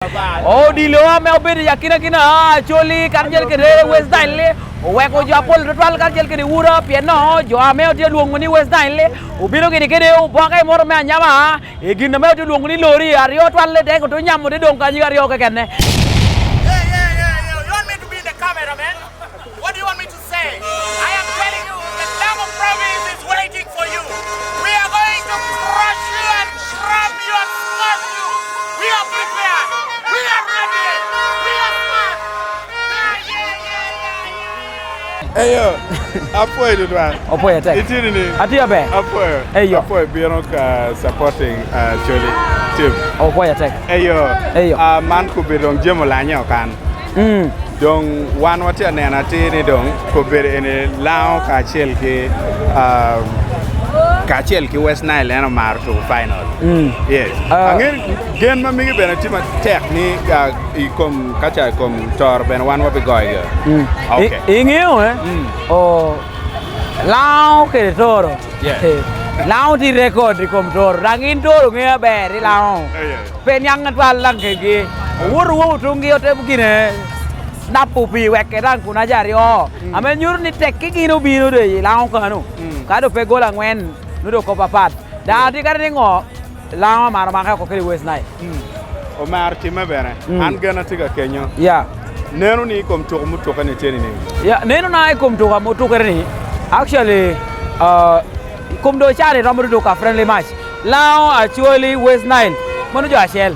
Odilo me obedo i akinakina Acholi kacel kede West Nile oweko jo apol twatwal kacel kede wura pien nongo jo ame otye lwongo ni West Nile obino gini kede oboke moro me anyama i gin ame otye lwongo ni lori aryo twal dek oto nyamo te dong kanyig aryo kekene. Yeah, yeah, yeah, yeah. You want me to be in the camera, man? What do you want me to say? I am telling you, the Lango province is waiting for you. We are going to crush you and scrub you and smash you. We are prepared. We are ready. We are smart. Yeah, yeah, yeah, yeah, yeah. Eyo, apwoyo tutwal. Opwoyo tek. Itye nini? Atye aber. Apwoyo. Eyo. Apwoyo bino ka supporting uh, Choli team. Opwoyo tek. Eyo. Eyo. Uh, man kobedo dong jemo lanye okan. Dong wan watye ka neno atir ni dong kobedo eni lango kacel ki kacel ki West Nile en omaro tuko final. Yes. Ange gen ma migi bene tye matek ni i kom ka ca i kom toro bene wan wabigoyo. Okay. Ingeyo eh? Oh, lango kede toro. Yeah. Lango tye record i kom toro. Dang in toro ngeyo aber i lango. Yeah. Pe niang atwal dang kegi. Owoto woko tungi otemo gine napo pii wek dang kun aja aryo. Ame nyuto ni tek ki gin obino do i lango kanu. Ka do pe gol angwen nongo do kop apat. Dang atye kadi ni ngo lango amaro make oko kede West Nile. Omaro timme bene. An gena tye ka kenyo. Yeah. Neno ni i kom tuko mutuke ni tye nining? Yeah, neno na i kom tuko mutukere ni actually uh, Kom do cani romo dudu ka friendly match Lango, Acholi, West Nile meno jo acel.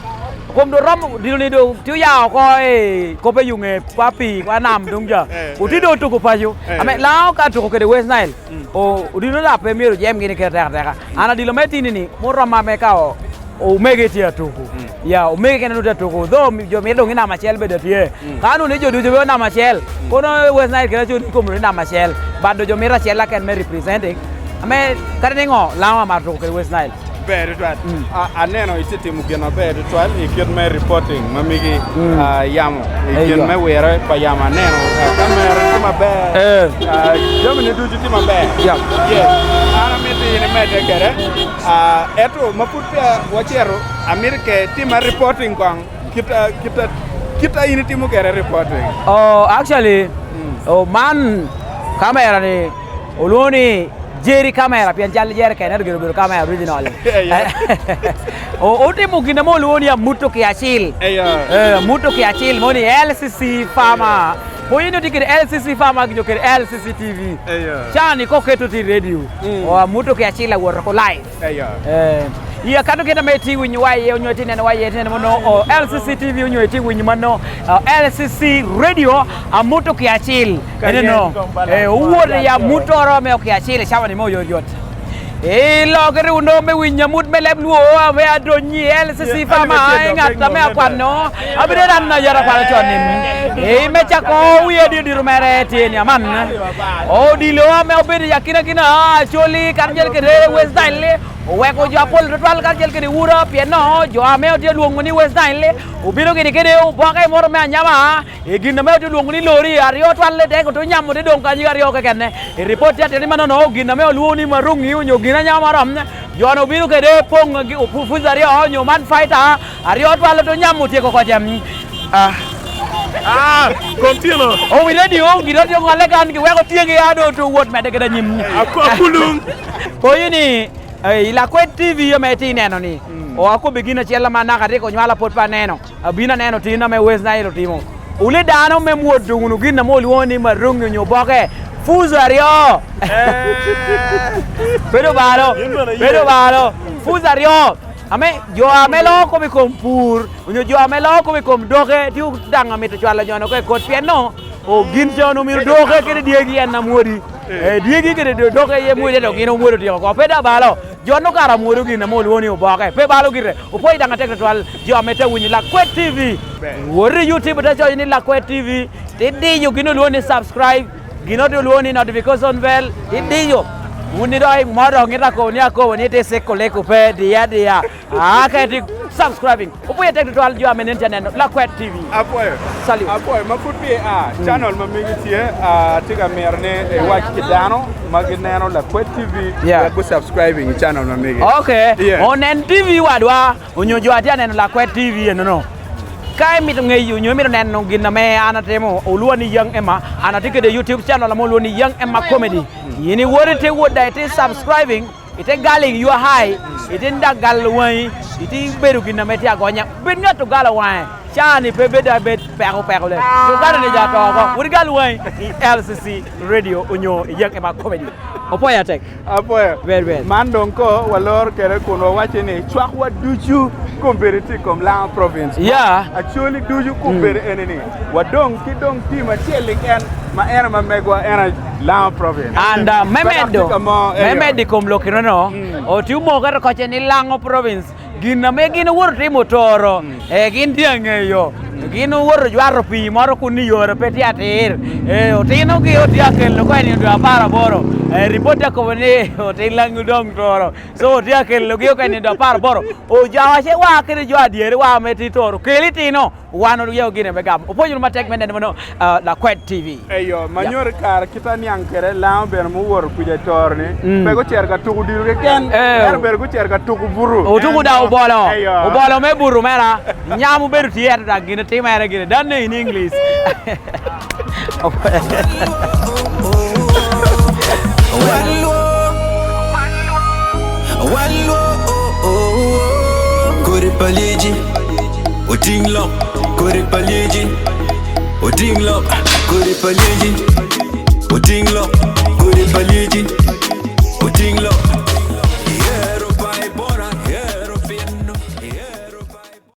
Kom do romo dilo ni do ti oya oko e kope yunge kwa pii kwa nam tung ja. Oti do tuku paco. Ame Lango ka tuku kede West Nile o odilo la pe myero jem gini kede teka teka. An adilo me tini ni muroma me ka o omege tye atuku. Ya omege kene nongo tye atuku though jo mito dong i namba acel bene tye. Ka nongo ni jo ducu bedo namba acel kono West Nile kede Acholi kom ni namba acel but dong jo mito acel laken me representing ame kadi ningo lango amaro tuko kede West Nile. Ber tutwal. Aneno itye timo gin maber tutwal i kit me reporting ma migi yamo i gin me wire pa yamo aneno kamera tye maber jamine ducu tye maber. Yes. An amiti in imedde kwede ento ma pud peya wacito amito ke itima reporting kong kita kita kita in itimo kwede reporting. Oh actually oh, man kamera ni olwongo ni Jerry camera pien cal jereken ento gin obedo camera original. Otimo gin mo olwongo ni amuto ki acil. Eh, amuto ki acil mo ni LCC Farmer. Pwonyo ni tye kede LCC Farmer nyo kede LCC TV. Cani koketo tye i radio. O amuto ki acil awoto ko live. Eh, iya kato kite ma itye winyo wa iye onyo itye neno wa iye itye neno mono o LCC TV onyo itye winyo mano LCC Radio amuto ki acil ene no eh, owuot i amutoro me oki acil i cawa ni me oyotyot ilokere uno me winyo amut me leb luo me adonyi LCC fama i ngat me akwano abide ran na yara kwano con ni i me cako wiye didiro mere tye ni aman Odilo me obedo i akinakina Acholi kacel kede West Nile oweko jo apol twatwal kacel kede wura pien nongo jo ame otye lwongo ni West Nile obino gini kede oboke moro me anyama i gin ame otye lwongo ni lori aryo twal dek oto nyamo te dong kanyig aryo kekene i ripot tye atir ni mano nongo gin ame olwongo ni marungi onyo gin anyama marom jo no obino kede pong fuzi aryo onyo man fighter aryo twal oto nyamo otyeko koce. Ah. Ah, kontino. Owi radio gin otye ngole kan giweko tyegi a do to wot mede kede anyim. Akulung. Koyi ni i Lakwed TV ame itye ineno ni o akobi gin acel ma naka atye ka onywala pwod pe aneno. Abino aneno tin ame West Nile otimo. Uli dano me mwodo wunu gin ame olwongo ni marungi onyo oboke fuzo aryo. Bedo balo, bedo balo. Fuzo aryo. Ame jo ame loko i kom pur onyo jo ame loko i kom doke tye dang mito cwalo jo-ni oko i kot pien nongo gin co-ni myero doke kede dyegi en amwodi dyegi kede doke aye mwodi ento gin omwodo otyeko oko pe dong balo jo nongo kara mwodo gin ame olwongo ni oboke pe balo gire opwoyo dang atek twatwal jo ame te winyo Lakwed TV wot i YouTube te coyo ni Lakwed TV ti diyo gin olwongo ni subscribe Gin ot olwongo ni notification bell idiyo wun idok mo dok ngita akobo ni akobo ni iti siko leko pe diye adiya aa ka iti subscribing opwoyo tek tutwal jo ame nen tye aneno Lakwed TV Apwoyo. Salute. Apwoyo ma pud pi a channel ma megi tye atye ka mito ni iwac ki dano ma gineno Lakwed TV Yeah. wek gu subscribing i channel ma megi. Okay. Yeah. Onen TV wadwa onyo jo atye aneno Lakwed TV enono. Ka imito ngeyo nyo imito neno gin ame an atimo, olwonga ni Young Emma. An atye kede YouTube channel ame olwongo ni Young Emma Comedy. In iwot ite wot da ite subscribing, ite galing your high, ite nda galo wangi, ite bedo gin ame tye agonya. Bed ngat ogalo wange, caa ni pe bed abed peko peko le. Uganda ni ja to oko. Wot igal wangi i LCC Radio onyo i Young Emma Comedy. Opwoya tek. Apwoyo. Ber ber. Man dong ko waloro kede kun wawaco ni cwakwa ducu kombeddi tye i kom Lango Province. Yeah. Acholi ducu kombeddi eni ni wadong ki dong team acel keken ma ene ma megwa en aye Lango Province. And me Pe dok medo tye ka mo me eyo. medo i kom lok eno oti omokere koce ni Lango Province gin ame gin owoto timo toro eh, gin tye angeyo gin owoto jwato pii moro kun ni yore pe tye atir eh, otino gi otye akelo ko en dwe 18 eh, ripot tye akobo ni otin langi dong toro so otye akelo gi ko en dwe 18 ojawa ce wa kede jo adieri wa me ti toro keli tino Wan oyeyo gine me gamo. Opwonyo matek me neno meno Lakwed TV. Eyo, ma nyuto kare kit aniang kwede lango bene muwoto kwica i toro-ni, pe gucito ka tuko odilo keken, ento bene gucito ka tuko buto. Otuko da obolo, obolo me buto mera, nyam obedo tye ento dok gine timere gire, done in English. Kodi pa lyeci oting lok Kodi pa lyeci oting lok Kodi pa lyeci oting lok Kodi pa lyeci oting lok.